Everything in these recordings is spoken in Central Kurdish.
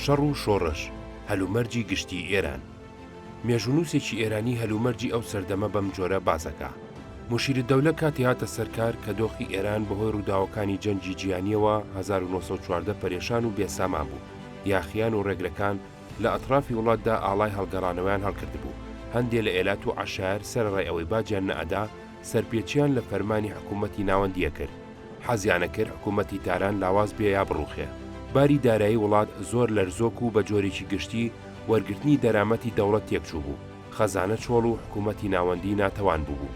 شەڕ و شۆڕش، هەلومەرجی گشتیی ئێران. مێژوونووسێکی ئێرانی هەلومەرجی ئەو سەردەمە بەم جۆرە باس ئەکا. موشیرالدەولە کاتێ هاتە سەر کار کە دۆخی ئێران بەهۆی ڕووداوەکانی جەنگی جیهانییەوە 1914 پەرێشان و بێسامان بوو. یاخییان و ڕێگرەکان لە ئەترافی وڵاتدا ئاڵای هەڵگەڕانەوەیان هەڵکردبوو. هەندێ لە ئێلات و عەشایەر سەرەڕای ئەوەی باجیان نەئەدا، سەرپێچییان لە فەرمانی حکوومەتی ناوەندی ئەکرد. حەزیان ئەکرد حکوومەتی تاران لاواز بێ یا بڕووخێ. باری دارایی وڵات زۆر لەرزۆک و بە جۆرێکی گشتی وەرگرتنی دەرامەتی دەوڵەت تێکچووبوو، خەزانە چۆڵ و حکوومەتی ناوەندی ناتەوان بووبوو.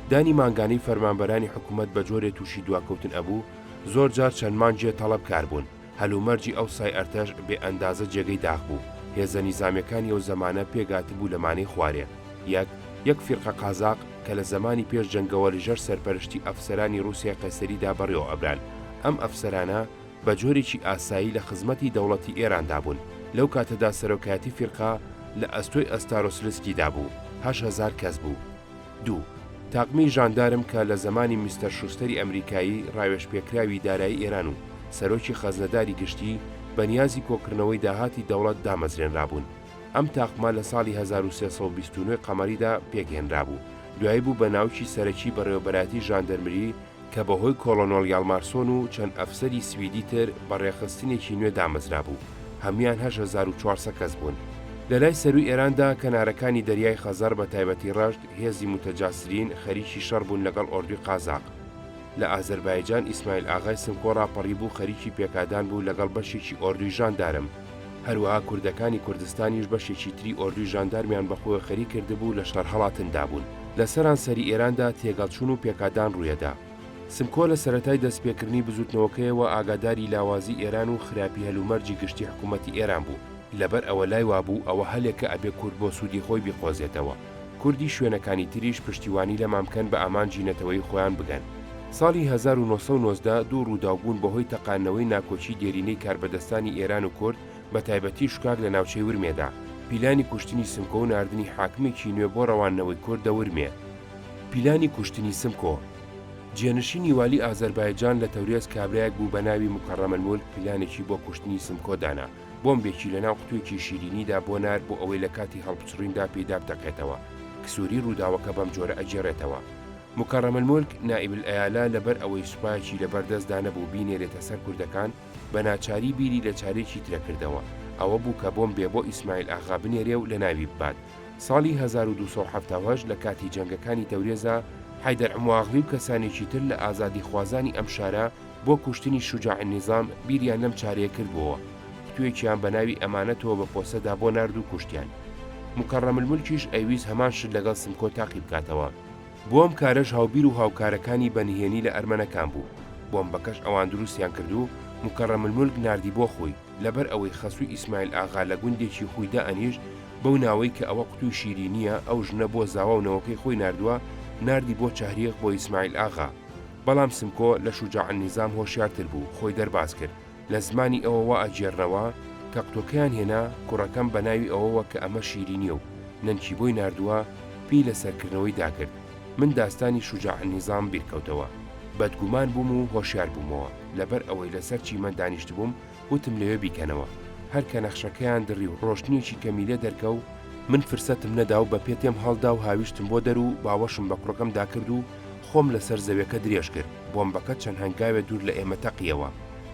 دانی مانگانەی فەرمانبەرانی حکوومەت بە جۆرێ تووشی دواکەوتن ئەبوو، زۆر جار چەند مانگێ تەڵەبکار بوون. هەلومەرجی ئەوسای ئەرتەش بێ ئەندازە جێگەی داخ بوو. هێزە نیزامیەکانی ئەو زەمانە پێکهاتبوو لەمانەی خوارێ، یەک، یەک فیرقە قازاق کە لە زەمانی پێش جەنگەوە لەژێر سەرپەرشتی ئەفسەرانی ڕووسیای قەیسەریدا بەڕێوە ئەبران. ئەم ئەفسەرانە بە جۆرێکی ئاسایی لە خزمەتی دەوڵەتی ئێراندا بوون. لەو کاتەدا سەرۆکایەتی فیرقە لە ئەستۆی ئەستارۆسلسکیدا بوو، 8000 کەس بوو. دوو، تاقمی ژاندارم کە لە زەمانی میستەر شوستەری ئەمریکایی ڕاوێژپێکراوی دارایی ئێران و سەرۆکی خەزنەداری گشتی بە نیازی کۆکردنەوەی داهاتی دەوڵەت دامەزرێنرابوون. ئەم تاقمە لە ساڵی 1329 قەمەریدا پێکهێنرابوو، دوایی بوو بە ناوکی سەرەکی بەڕێوەبەرایەتی ژاندەرمری کە بە هۆی کۆڵۆنۆڵ یاڵمارسۆن و چەند ئەفسەری سویدی تر بە ڕێکخستنێکی نوێ دامەزرابوو، هەموویان 8400 کەس بوون. لە لای سەرووی ئێراندا کەنارەکانی دەریای خەزەر بە تایبەتی ڕەشت، هێزی موتەجاسرین خەریکی شەڕ بوون لەگەڵ ئۆردوی قازاق. لە ئازەربایجان ئیسماعیل ئاغای سمکۆ ڕاپەڕیبوو خەریکی پێکادان بوو لەگەڵ بەشێکی ئۆردوی ژاندارم. هەروەها کوردەکانی کوردستانیش بەشێکی تری ئۆردوی ژاندارمیان بە خۆیەوە خەریک کردبوو لە شەڕ هەڵاتندا بوون. لە سەرانسەری ئێراندا تێگەڵچوون و پێکادان ڕوویەدا. سمکۆ لە سەرەتای دەستپێکردنی بزووتنەوەکەیەوە ئاگاداری لاوازی ئێران و خراپی هەلومەرجی گشتی حکوومەتی ئێران بوو. لەبەر ئەوە لای وابوو ئەوە هەلێکە ئەبێ کورد بۆ سوودی خۆی بیقۆزێتەوە. کوردی شوێنەکانی تریش پشتیوانی لەمان بکەن بە ئامانجی نەتەوەیی خۆیان بگەن. ساڵی 1919 دوو ڕووداو بوون بە هۆی تەقاندنەوەی ناکۆکی دێرینەی کاربەدەستانی ئێران و کورد بە تایبەتی شکاک لە ناوچەی ورمێدا، پیلانی کوشتنی سمکۆ و ناردنی حاکمێکی نوێ بۆ ڕەواندنەوەی کورد لە ورمێ. پیلانی کوشتنی سمکۆ. جێنشینی والی ئازەربایجان لە تەورێز کابرایەک بوو بە ناوی موکەڕەمەلمولک پیلانێکی بۆ کوشتنی سمکۆ دانا، بۆمبێکی لە ناو قوتوویەکی شیرینیدا بۆ نارد بۆ ئەوەی لە کاتی هەڵپچڕیندا پێیدا بتەقێتەوە. کسوری ڕووداوەکە بەم جۆرە ئەگێڕێتەوە. موکەڕەمەلمولک نائیب الئیالە لەبەر ئەوەی سوپایەکی لەبەر دەستدا نەبوو بینێرێتە سەر کوردەکان، بە ناچاری بیری لە چارەیەکی ترە کردەوە، ئەوە بوو کە بۆمبێ بۆ ئیسماعیل ئاغا بنێرێ و لەناوی ببات. ساڵی 1278 لە کاتی جەنگەکانی تەورێزا، حەیدەر عمواغلی و کەسانێکی تر لە ئازادیخوازانی ئەم شارە بۆ کوشتنی شوجاع نیزام بیریان لەم چارەیە کردبۆوە، قوتوویەکیان بە ناوی ئەمانەتەوە بە پۆستەدا بۆ نارد و کوشتیان. موکەڕەملمولکیش ئەیویست هەمان شت لەگەڵ سمکۆ تاقی بکاتەوە. بۆ ئەم کارەش هاوبیر و هاوکارەکانی بە نهێنی لە ئەرمەنەکان بوو. بۆمبەکەش ئەوان دروستیان کرد و موکەڕەملمولک ناردی بۆ خوی، لەبەر ئەوەی خەسووی ئیسماعیل ئاغا لە گوندێکی خوی دائەنیشت، بەو ناوەی کە ئەوە قوتووی شیرینییە ئەو ژنە بۆ زاوا و نەوەکەی خۆی ناردووە، ناردی بۆ چەهریغ بۆ ئیسماعیل ئاغا. بەڵام سمکۆ لە شوجاعەلنیزام هۆشیارتر بوو، خۆی دەرباز کرد. لە زمانی ئەوە وا ئەگێڕنەوە، کە قوتووەکەیان هێنا، کوڕەکەم بە ناوی ئەوەوە کە ئەمە شیرینییە و نەنکی بۆی ناردووە، پێی لە سەرکردنەوەی داگرت. من داستانی شوجاعەلنیزام بیر کەوتەوە. بەدگومان بووم و هۆشیار بوومەوە. لەبەر ئەوەی لەسەر چیمەن دانیشتبووم، وتم لەوێ بیکەنەوە. هەر کە نەخشەکەیان دڕی و ڕۆشتنێکی کەمی لێ دەرکەو، من فرسەتم نەدا و بە پێ تێم هەڵدا و هاویشتم بۆ دەر و باوەشم بە کوڕەکەمدا کرد و خۆم لەسەر زەوێکە درێژ کرد، بۆمبەکە چەند هەنگاوێ دوور لە ئێمە تەقیەوە.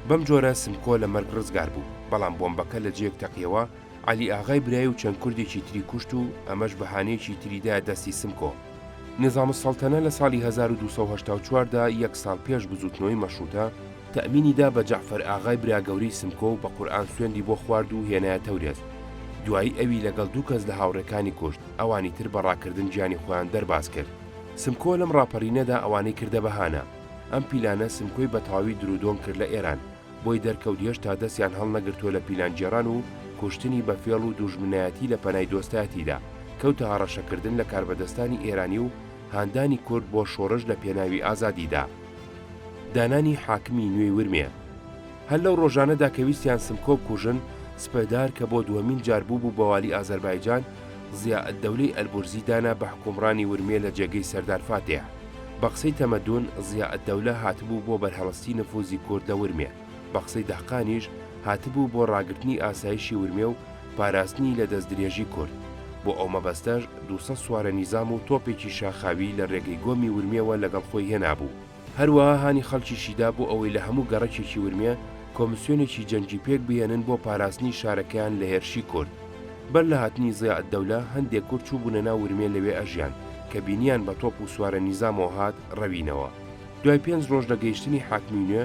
بەم جۆرە سمکۆ لە مەرگ ڕزگار بوو، بەڵام بۆمبەکە لە جێیەک تەقیەوە، عەلی ئاغای برای و چەند کوردێکی تری کوشت و ئەمەش بەهانەیەکی تری دایە دەستی سمکۆ. نیزامولسەڵتەنە لە ساڵی 1284 دا یەک ساڵ پێش بزووتنەوەی مەشرووتە، تەئمینی دا بە جەعفەر ئاغای برا گەورەی سمکۆ و بە قورئان سوێندی بۆ خوارد و هێنایە تەورێز. دوایی ئەوی لەگەڵ دوو کەس لە هاوڕێکانی کوشت، ئەوانی تر بە ڕاکردن گیانی خۆیان دەرباز کرد. سمکۆ لەم ڕاپەرینەدا ئەوانەی کردە بەهانە. ئەم پیلانە سمکۆی بە تەواوی درودۆنگ کرد لە ئێران. بۆی دەرکەوت هێشتا دەستیان هەڵنەگرتووە لە پیلانگێڕان و کوشتنی بە فێڵ و دوژمنایەتی لە پەنای دۆستایەتیدا، کەوتە هەڕەشەکردن لە کاربەدەستانی ئێرانی و هاندانی کورد بۆ شۆڕش لە پێناوی ئازادیدا. دانانی حاکمی نوێی ورمێ. هەر لەو ڕۆژانەدا کە ویستیان سمکۆ بکوژن، سپەدار کە بۆ دووەمین جار بووبوو بە والی ئازەربایجان، زیائەدەولەی ئەلبورزی دانا بە حوکمڕانی ورمێ لە جێگەی سەردار فاتێح. بە قسەی تەمەدون، زیائەدەولە هاتبوو بۆ بەرهەڵستی نفوزی کورد لە ورمێ. بە قسەی دەهقانیش هاتبوو بۆ ڕاگرتنی ئاسایشی ورمێ و پاراستنی لە دەستدرێژی کورد. بۆ ئەو مەبەستەش 200 سوارە نیزام و تۆپێکی شاخاوی لە ڕێگەی گۆمی ورمێوە لەگەڵ خۆی هێنابوو. هەروەها هانی خەڵکیشی دا بۆ ئەوەی لە هەموو گەڕەکێکی ورمێ کۆمسیۆنێکی جەنگی پێک بهێنن بۆ پاراستنی شارەکەیان لە هێرشی کورد. بەر لە هاتنی زیائەدەولە هەندێک کورد چووبوونە ناو ورمێ لەوێ ئەژیان، کە بینیان بە تۆپ و سوارە نیزامەوە هات ڕەوینەوە. دوای پێنج ڕۆژ لە گەیشتنی حاکمی نوێ،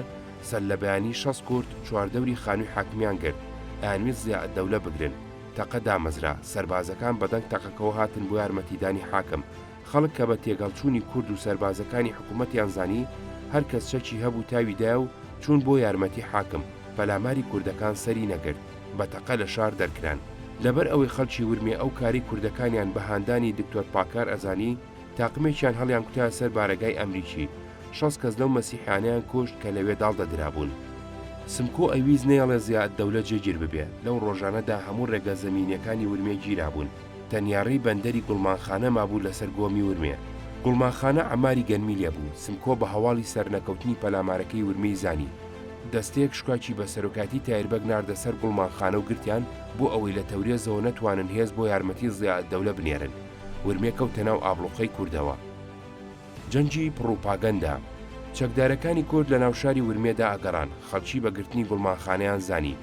سەرلەبەیانی 60 کورد چواردەوری خانووی حاکمیان گرت، ئەیانویست زیائەدەولە بگرن. تەقە دامەزرا، سەربازەکان بە دەنگ تەقەکەوە هاتن بۆ یارمەتیدانی حاکم، خەڵک کە بە تێگەڵچوونی کورد و سەربازەکانی حکوومەتیان زانی، هەر کەس چەکی هەبوو تاوی دایە و چوون بۆ یارمەتی حاکم، پەلاماری کوردەکان سەری نەگرت، بە تەقە لە شار دەرکران. لەبەر ئەوەی خەڵکی ورمێ ئەو کارەی کوردەکانیان بە هاندانی دکتۆر پاکار ئەزانی، تاقمێکیان هەڵیانکوتایە سەر بارەگای ئەمریکی، 60 کەس لەو مەسیحیانەیان کوشت کە لەوێ داڵدە درابوون. سمکۆ ئەیویست نەیەڵێ زیائەدەولە جێگیر ببێ، لەو ڕۆژانەدا هەموو ڕێگە زەمینییەکانی ورمێ گیرابوون، تەنیا ڕێی بەندەری گوڵمانخانە مابوو لەسەر گۆمی ورمێ. گوڵمانخانە عەماری گەنمی لێ بوو، سمکۆ بە هەواڵی سەرنەکەوتنی پەلامارەکەی ورمێی زانی. دەستەیەک شکاکی بە سەرۆکایەتی تایر بەگ ناردە سەر گوڵمانخانە و گرتیان بۆ ئەوەی لە تەورێزەوە نەتوانن هێز بۆ یارمەتی زیائەدەولە بنێرن. ورمێ کەوتە ناو ئابڵوقەی کوردەوە. جەنگی پڕوپاگەندە. چەکدارەکانی کورد لە ناو شاری ورمێدا ئەگەڕان، خەڵکی بە گرتنی گوڵمانخانەیان زانی،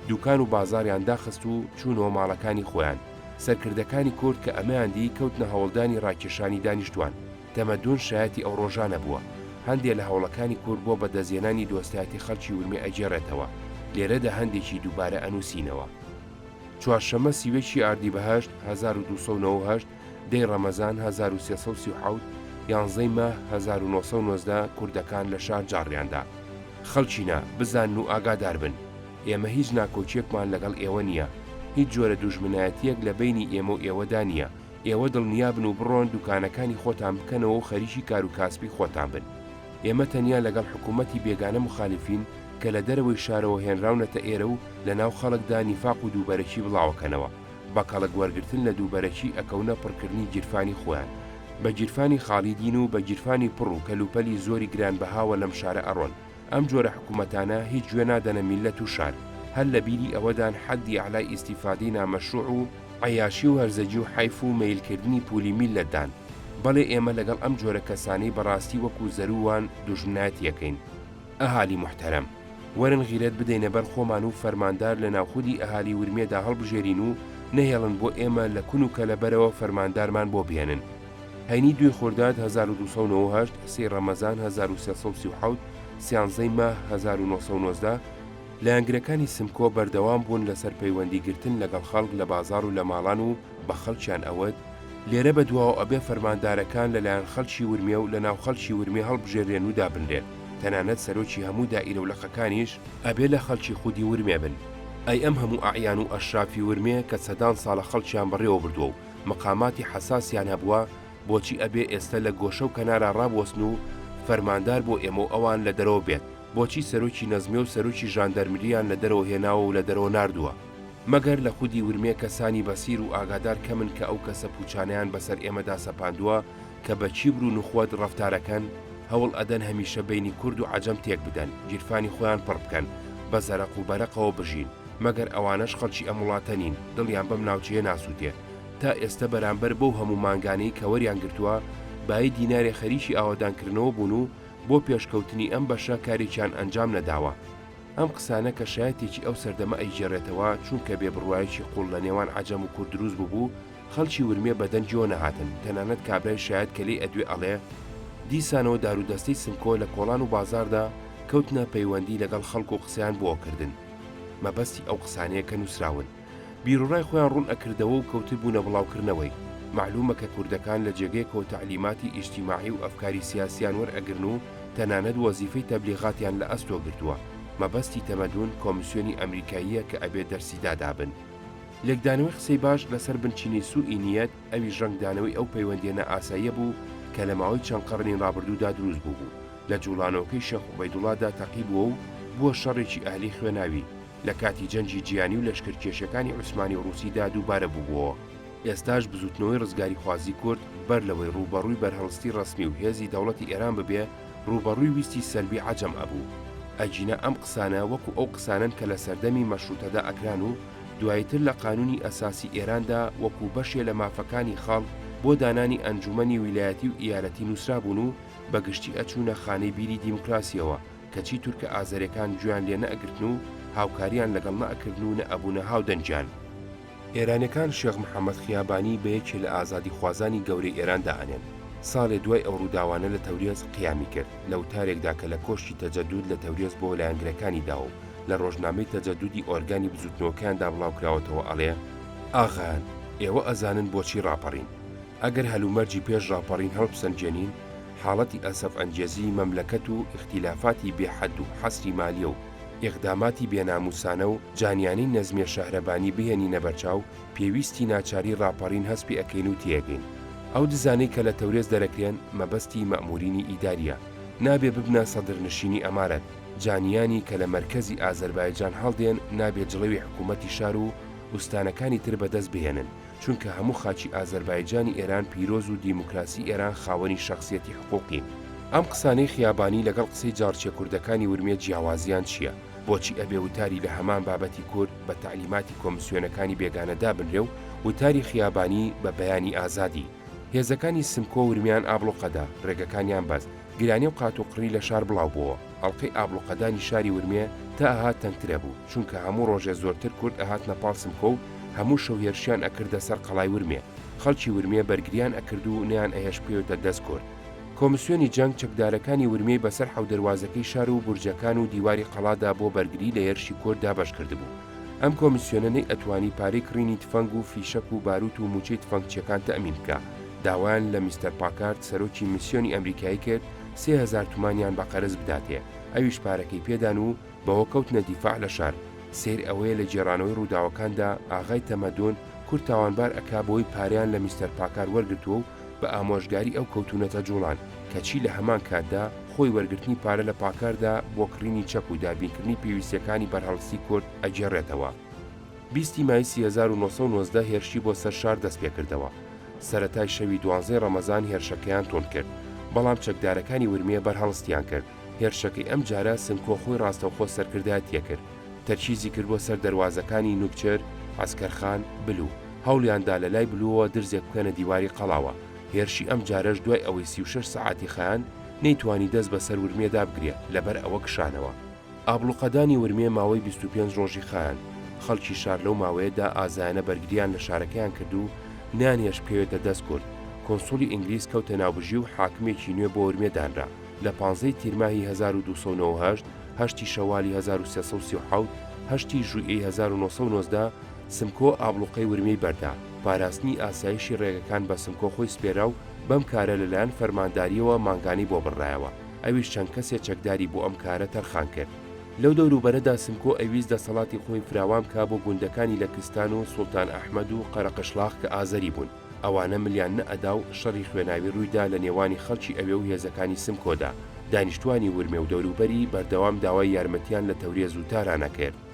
دوکان و بازاڕیان داخست و چوونەوە ماڵەکانی خۆیان. سەرکردەکانی کورد کە ئەمەیان دی کەوتنە هەوڵدانی ڕاکێشانی دانیشتوان. تەمەدون شایەتی ئەو ڕۆژانە بووە. هەندێ لە هەوڵەکانی کورد بۆ بەدەستهێنانی دۆستایەتی خەڵکی ورمێ ئەگێڕێتەوە. لێرەدا هەندێکی دووبارە ئەنووسینەوە. چوارشەممە 31 ی ئاردیبهشت 1298، دەی ڕەمەزان 1337، یانزەی ماه 1990 کوردەکان لە شار جاڕیان دا. خەڵکینە، بزانن و ئاگادار بن. ئێمە هیچ ناکۆکییەکمان لەگەڵ ئێوە نییە. هیچ جۆرە دوژمنایەتییەک لە بەینی ئێمە و ئێوەدا نییە. ئێوە دڵنیا بن و بڕۆن دوکانەکانی خۆتان بکەنەوە و خەریکی کاروکاسبی خۆتان بن. ئێمە تەنیا لەگەڵ حکوومەتی بێگانە موخالیفین کە لە دەرەوەی شارەوە هێنراونەتە ئێرە و لە ناو خەڵکدا نیفاق و دووبەرەکی بڵاوەکەنەوە. بە کەڵک وەرگرتن لە دووبەرەکی ئەکەونە پڕکردنی گیرفانی خۆیان. بە گیرفانی خاڵی دین و بە گیرفانی پڕ و کەلوپەلی زۆری گرانبەهاوە لەم شارە ئەڕۆن. ئەم جۆرە حکومەتانە هیچ گوێ نادەنە میللەت و شار، هەر لە بیری ئەوەدان حەدی ئەعلای ئیستیفادەی نامەشروع و عەیاشی و هەرزەگی و حەیف و مەیل کردنی پولی میللەتدان. بەڵێ ئێمە لەگەڵ ئەم جۆرە کەسانەی بەڕاستی وەکو زەروو وان دوژمنایەتی ئەکەین. ئەهالی موحتەرەم وەرن غیرەت بدەینە بەر خۆمان و فەرماندار لە ناوخودی ئەهالی ورمێدا هەڵبژێرین و نەهێڵن بۆ ئێمە لە کون و کەلەبەرەوە فەرماندارمان بۆ بهێنن. هەینی دووی خورداد 1298، سێی ڕەمەزان 1337، سیانزەی ماه 1990، لایەنگرەکانی سمکۆ بەردەوام بوون لەسەر پەیوەندی گرتن لەگەڵ خەڵک لە بازاڕ و لە ماڵان و بە خەڵکیان ئەوت، لێرە بە دواوە ئەبێ فەرماندارەکان لە لایەن خەڵکی ورمێ و لە ناو خەڵکی ورمێ هەڵبژێرێن و دابنرێن، تەنانەت سەرۆکی هەموو دائیرە و لقەکانیش ئەبێ لە خەڵکی خودی ورمێ بن. ئەی ئەم هەموو ئەعیان و ئەشرافی ورمێ کە سەدان ساڵە خەڵکیان بەڕێوە بردووە و مقاماتی حەساسیان هەبووە، بۆچی ئەبێ ئێستە لە گۆشە و کەنارا ڕابوەستن و فەرماندار بۆ ئێمە و ئەوان لە دەرەوە بێت؟ بۆچی سەرۆکی نەزمیە و سەرۆکی ژاندەرمرییان لە دەرەوە هێناوە و لە دەرەوە ناردووە؟ مەگەر لە خودی ورمێ کەسانی بەسیر و ئاگادار کەمن کە ئەو کەسە پووچانەیان بەسەر ئێمەدا سەپاندووە کە بە کیبر و نوخوەت ڕەفتارەکەن، هەوڵ ئەدەن هەمیشە بەینی کورد و عەجەم تێک بدەن، گیرفانی خۆیان پڕ بکەن، بە زەرەق و بەرەقەوە بژین. مەگەر ئەوانەش خەڵکی ئەم وڵاتە نین، دڵیان بەم ناوچەیە ناسووتێ. تا ئێستە بەرامبەر بەو هەموو مانگانەی کە وەریان گرتووە، بایی دینارێ خەریکی ئاوەدانکردنەوە بوون و بۆ پێشکەوتنی ئەم بەشە کارێکیان ئەنجام نەداوە. ئەم قسانە کە شایەتێکی ئەو سەردەمە ئەیگێڕێتەوە، چونکە بێ بڕوایەکی قووڵ لە نێوان عەجەم و کورد دروست بووبوو، خەڵکی ورمێ بە دەنگیەوە نەهاتن، تەنانەت کابرای شایەت کە لێی ئەدوێ ئەڵێ، دیسانەوە دارودەستەی سمکۆ لە کۆڵان و بازاڕدا کەوتنە پەیوەندی لەگەڵ خەڵک و قسەیان بۆ ئەکردن. مەبەستی ئەو قسانەیە کە نووسراون. بیروڕای خۆیان ڕوون ئەکردەوە و کەوتبوونە بڵاوکردنەوەی. مەعلوومە کە کوردەکان لە جێگەیەکەوە تەعلیماتی ئیجتیماعی و ئەفکاری سیاسییان وەرئەگرن و تەنانەت وەزیفەی تەبلیغاتیان لە ئەستۆ گرتووە. مەبەستی تەمەدون کۆمیسیۆنی ئەمریکاییە کە ئەبێ دەرسی دادابن. لێکدانەوەی قسەی باش لەسەر بنچینەی سوئی نیەت، ئەویش ڕەنگدانەوەی ئەو پەیوەندییە نائاساییە بوو کە لە ماوەی چەند قەڕنی ڕابردوودا دروست بووبوو. لە جووڵانەوەکەی شێخ عوبەیدوڵادا تەقیبووە و بووە شەڕێکی ئەهلی خوێناوی. لە کاتی جەنگی جیهانی و لەشکرکێشیەکانی عوسمانی و ڕوسیدا دووبارە بووبووەوە. ئێستاش بزووتنەوەی ڕزگاریخوازی کورد بەر لەوەی ڕووبەڕووی بەرهەڵستی ڕەسمی و هێزی دەوڵەتی ئێران ببێ، ڕووبەڕووی ویستی سەلبی عەجەم ئەبوو. ئەگینا ئەم قسانە وەکو ئەو قسانەن کە لە سەردەمی مەشروتەدا ئەکران و دواییتر لە قانونی ئەساسی ئێراندا وەکو بەشێ لە مافەکانی خەڵک بۆ دانانی ئەنجومەنی ویلایەتی و ئیالەتی نوسرابوون و بە گشتی ئەچوونە خانەی بیری دیموکراسیەوە کەچی تورکە ئازەرێکان گوێیان لێ نەئەگرتن و هاوکاریان لەگەڵ نەئەکردن و نەئەبوونە هاودەنگیان. ئێرانیەکان شێخ محەمەد خیابانی بە یەکێ لە ئازادیخوازانی گەورەی ئێران دائەنێن. ساڵێ دوای ئەو ڕووداوانە لە تەورێز قیامی کرد. لە وتارێکدا کە لە کۆشکی تەجەدود لە تەورێز بۆ لایەنگرەکانی دا و لە ڕۆژنامەی تەجەدودی ئۆرگانی بزووتنەوەکەیاندا بڵاوکراوەتەوە ئەڵێ، ئاغایان ئێوە ئەزانن بۆچی ڕاپەڕین. ئەگەر هەلومەرجی پێش ڕاپەڕین هەڵبسەنگێنین، حاڵەتی ئەسەف ئەنگێزیی مەملەکەت و ئیختیلافاتی بێ حەد و حەسری مالیە و ئیقداماتی بێنامووسانە و جانیانەی نەزمیە شەهرەبانی بهێنینە بەرچاو، پێویستی ناچاری ڕاپەڕین هەست پێ ئەکەین و تێئەگەین. ئەو دزانەی کە لە تەورێز دەرەکرێن مەبەستی مەئموورینی ئیدارییە، نابێ ببنە سەدرنشینی ئەمارەت، جانیانی کە لە مەرکەزی ئازەربایجان هەڵدێن نابێ جڵەوی حکوومەتی شار و ئوستانەکانی تر بەدەست بهێنن، چونکە هەموو خاکی ئازەربایجانی ئێران پیرۆز و دیموکراسی ئێران خاوەنی شەخسیەتی حقوقین. ئەم قسانەی خیابانی لەگەڵ قسەی جاڕچیە کوردەکانی ورمێ جیاوازیان چیە؟ بۆچی ئەبێ وتاری لە هەمان بابەتی کورد بە تەعلیماتی کۆمسیۆنەکانی بێگانە دابنرێ و وتاری خیابانی بە بەیانی ئازادی؟ هێزەکانی سمکۆ ورمێیان ئابڵوقەدا، ڕێگەکانیان بەست، گرانی و قاتوقڕی لە شار بڵاو بۆوە، ئەڵقەی ئابڵوقەدانی شاری ورمێ تا ئەهات تەنگتر ئەبوو، چونکە هەموو ڕۆژێ زۆرتر کورد ئەهاتنە پاڵ سمکۆ و هەموو شەو هێرشیان ئەکردە سەر قەڵای ورمێ، خەڵکی ورمێ بەرگریان ئەکرد و نەیان ئەهێشت بکەوێتە دەست کورد. کۆمسیۆنی جەنگ چەکدارەکانی ورمێی بەسەر حەودەروازەکەی شار و بورجەکان و دیواری قەڵادا بۆ بەرگری لە هێرشی کورد دابەش کردبوو. ئەم کۆمیسیۆنە نەیئەتوانی پارەی کڕینی تفەنگ و فیشەک و باروت و موچەی تفەنگچیەکان تەئمین بکا، داوایان لە میستەر پاکارد سەرۆکی میسیۆنی ئەمریکایی کرد 3000 تومانیان بە قەرز بداتێ، ئەویش پارەکەی پێدان و بەوە کەوتنە دیفاع لە شار. سەیر ئەوەیە لە گێڕانەوەی ڕووداوەکاندا ئاغای تەمەدون کورد تاوانبار ئەکا بەوەی پارەیان لە میستەر پاکار وەرگرتووە و بە ئامۆژگاری ئەو کەوتوونەتە جوڵان، کەچی لە هەمان کاتدا خۆی وەرگرتنی پارە لە پاکاردا بۆ کڕینی چەک و دابینکردنی پێویستیەکانی بەرهەڵستی کورد ئەگێڕێتەوە. 20 ی مایسی 1919 هێرشی بۆ سەر شار دەستپێکردەوە. سەرەتای شەوی دوانزەی ڕەمەزان هێرشەکەیان توند کرد، بەڵام چەکدارەکانی ورمێ بەرهەڵستیان کرد. هێرشەکەی ئەم جارە سمکۆ خۆی ڕاستەوخۆ سەرکردایەتیە کرد. تەرکیزی کرد بۆ سەر دەروازەکانی نوکچر، عەسکەرخان، بلو. هەوڵیان دا لە لای بلووەوە درزێک بکەنە دیواری قەڵاوە. هێرشی ئەم جارەش دوای ئەوەی 36 سەعاتی خایاند، نەیتوانی دەست بەسەر ورمێدا بگرێ، لەبەر ئەوە کشانەوە. ئابڵوقەدانی ورمێ ماوەی 25 ڕۆژی خایاند. خەڵکی شار لەو ماوەیەدا ئازایانە بەرگرییان لە شارەکەیان کرد و نەیانهێشت بکەوێتە دەست کورد. کونسوڵی ئینگلیز کەوتە ناوبژی و حاکمێکی نوێ بۆ ورمێ دانرا. لە پانزەی تیرماهی 1298، هەشتی شەوالی 1337، هەشتی ژوئیەی 1919، سمکۆ ئابڵوقەی ورمێی بەردا، پاراستنی ئاسایشی ڕێگەکان بە سمکۆ خۆی سپێرا و بەم کارە لەلایەن فەرماندارییەوە مانگانەی بۆ بڕرایەوە، ئەویش چەند کەسێ چەکداری بۆ ئەم کارە تەرخان کرد. لەو دەوروبەرەدا سمکۆ ئەیویست دەسەڵاتی خۆی فراوان بکا بۆ گوندەکانی لەکستان و سوڵتان ئەحمەد و قەرەقشڵاخ کە ئازەری بوون، ئەوانە ملیان نەئەدا و شەڕی خوێناوی ڕوویدا لە نێوانی خەڵکی ئەوێ و هێزەکانی سمکۆدا، دانیشتوانی ورمێ و دەوروبەری بەردەوام داوای یارمەتیان لە تەورێز و تاران ئەکرد.